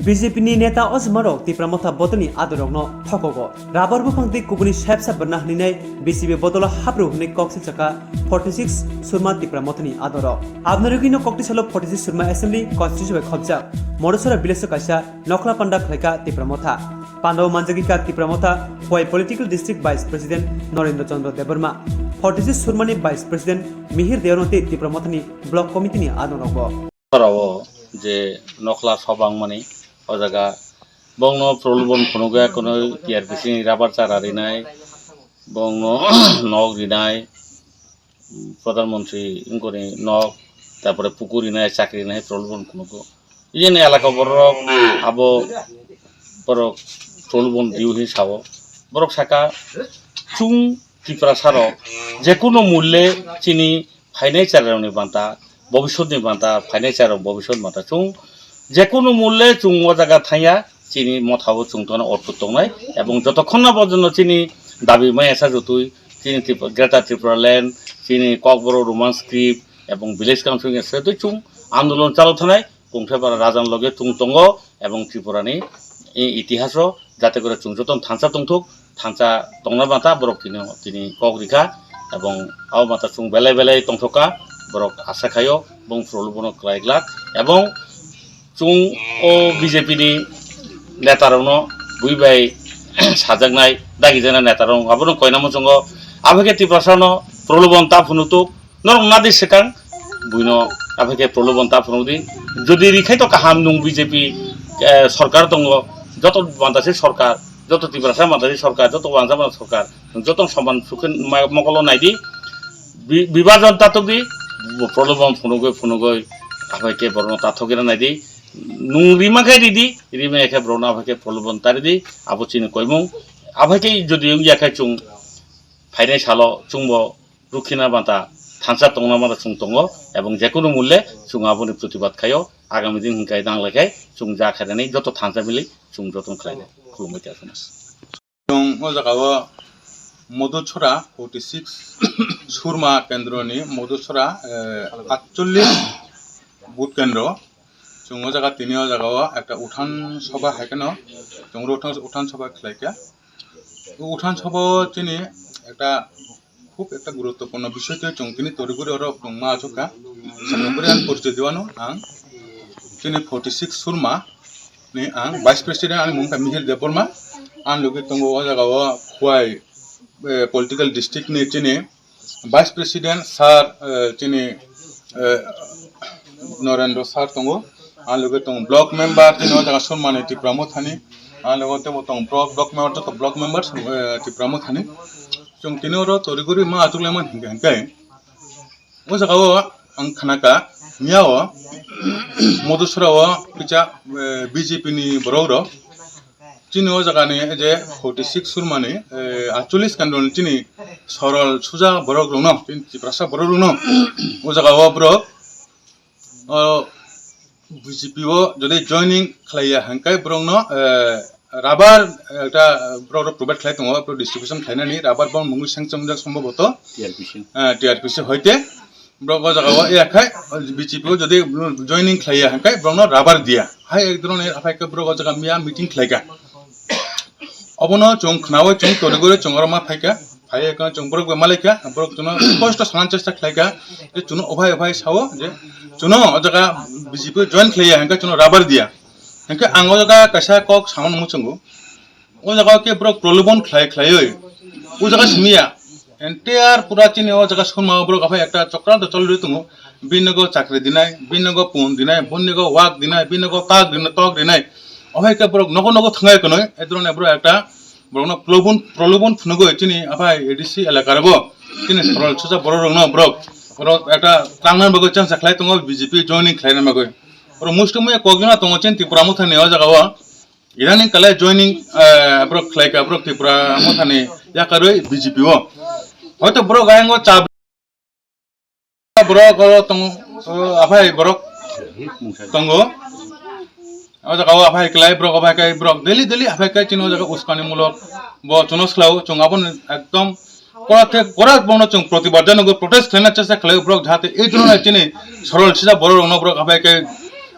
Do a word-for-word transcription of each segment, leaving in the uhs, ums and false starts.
B J P ni neta ojma rok Tipra Motha bodol ni ador rok no thokogo. Rabar buphang tei kubuni sep sep berna hwnwi nai B J P bodolo hapru hwnwi kok silchakha forty six Surma Tipra Motha ni ador rok. Aboni rwgwi no kokti salo forty six Surma Assembly Constituency bai khopjak Modosora village o kaisa nokhla panda khlaikha Tipra Motha. Pandao manjagika Tipra Motha Khowai Political District Vice President Norendra Chandra Debbarma, forty six Surma ni Vice President Mihir Debbarma tei Tipra Motha ni Block Committee ni ador rok bo. Rao je nokhla soba wngmani o jaga bongno prolobon phunukya, kono T R P C ni rabar chara rinai, bongno nok rinai, Pradhan Mantri wngkoni nok, tarpore pukur rinai, chakri rinai prolobon phunugo. Iyeni elaka borok abo borok prolobon diu hin sao. Borok saka chwng Tiprasa rok jekunu mulle chini phainai cherairokni banta, bobiswtni banta, phainai cherairok bobiswt banta chwng jekunu mulle chwng o jaga thangya, chini mothao chwng tono orkut tongnai, ebong jotokhon na bojono chini dabi maya sajotwi chini Tripura, Greater Tripura Land, chini Kokborok Roman Script ebong Village Council ni sajotwi chwng andolon chalo thanai, Kongthai bara rajan loge chwng tongo, ebong Tripura ni i-, itihaso jate kore chwng jotono thansa tongthok, thansa tongna bata borok tini, tini kok rikha, ebong abo mata chwng belai belai tongthokha, borok asa khaio bong phuru bono kwlai glak, ebong chwng o B J P ni neta rokno bui bai sajaknai, dagijaknai neta rok abono koina muchungo, abokhe Tiprasa no prolobon ta phunukthok, norok nadi swkang buino, abokhe prolobon ta phunukdi. Jodi rikhai to kaham, nung B J P, eh, sorkar tongo, joto banta se sorkar, joto Tiprasa banta se sorkar, joto wangsa banta sorkar, joto soman sukhe ma-, mokolo naidi, bi-, bibajon tatokdi, prolobon phunugwi phunugwi, abokhe borokno tathogwina naidi, nung rima khe ridi, rima khe borokno abokhe prolobon ta ridi, abo chini koimung, abokhe jodi wngya khe chwng phainai salo chwngbo rukhina banta thansa tongna mata chwng tongo, ebong jekunu mulle chwng aboni protibad khaio, agami din hwnkhe nang laikhai chwng ja khainani joto thansa mili chwng jotono khlainai. Khulumbai khe aswk. Chwng o jaga o Modhuchora forty six Surma kendro ni Modhuchora, eh, atchollish vote kendro. Chwng o jaga tini o jaga o ekta uthan soba hai kheno chwng uthan, uthan soba khlai kha. O uthan soba o chini ekta khub ekta guruttopurno bisoi twi chwng tini toriguri oro chwng ma achuk kha. Chwng bwrwi ang porichoi diwano ang chini forty six Surma ni ang Vice President, ani mung kha Mihir Debbarma. Ang logi tongo o jaga o Khowai, eh, political district ni chini Vice President sir, eh, chini, eh, Norendra sir tongo. Ang logi tongo block member chini o jaga Surma ni Tipra Mothani. Ang logi tebo tongo block, block member, joto block member, eh, Tipra Mothani. Chwng tini oro toriguri ma achuk lai man hinkhe hinkhe. O jaga o ang khna kha, miya o Modhuchora o kisa, eh, B J P ni borok rok chini o jaga ni je forty six Surma ni, eh, atchollish kendro ni chini sorol suja borok rok no, chini Tiprasa borok rok no o jaga o borok, o, B J P o jodi joining khlaiya hwnkhe borokno, eh, rubber, eh, ekta, eh, borok rok provide khlai tongo, borok distribution khlainani rubber bong mungwi sengchomjak somboboto, T R P C. Eh, T R P C hoite borok o jaga o ya khai B J P o jodi joining khlaiya hwnkhe borokno rubber diya. Hai ek dhoroner aphai khe borok o jaga miya meeting khlaikha. Obono chwng khnaui chwng toriguri chwng oro ma phaikha. Phaiya khe chwng borok bai malaikha, borok chwngno sposto sana chesta khlaikha je chwngno ophai ophai sao je chwngno o jaga B J P join khlaiya hwnkhe chwngno rubber diya. Hwnkhe ang o jaga kaisa kok samano muchungo. O jaga khe borok prolobon khlai khlaiwi o jaga simiya. Entire pura chini o jaga Surma borok aphai ekta chokranto cholwi tongo. Bini nogo chakri dinai, bini nogo pun dinai, bini nogo wak dinai, bini nogo tak dinai, tok dinai. Ophai khe borok nogo nogo thangai kwnwi, e dhoroner borok ekta borokno prolobon, prolobon phunugwi chini aphai A D C elaka rogo chini sorol suja borok rokno borok, borok ekta tangna bagwi chengsa khlai tongo B J P joining khlaina bagwi. Borok muistu muya kokjona tongo chini Tipra Mothani o jaga o. Idani kale joining, eh, borok khlaikha, borok Tipra Mothani yakarwi B J P o. Hoito borok ayang o cha borok oro tongo, o, aphai borok tongo. O jaga o aphai klai borok, aphai kai borok daily, daily aphai kai chini o jaga uskani mulok bo chwngno swlao, chwng abono ekdom kora khe kora bono chwng protibad jano protest khlaina chesta khlai borok, jahate ei dhoroner chini sorol sida borok rokno borok aphai kai,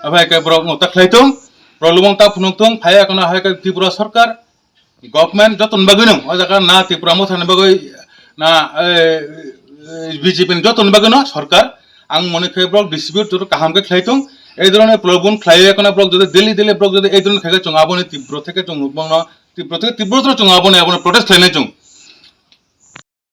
aphai kai borok no ta khlai tong. Problem ta phunuk thung, phai ekono hai khe Tripura sarkar, government jotoni bagwi no, o jaga na Tripura Motha ni bagwi na, eh, B J P ni jotoni bagwi no sarkar, ang mone khe borok distribute joto kaham khe khlai thung, ei dhoroner problem khlai ekono borok jodi daily daily borok jodi ei dhoroner khai khe chwng aboni Tripura theke chwng nukmano, Tripura theke Tripura chwng aboni, aboni protest khlainai chwng.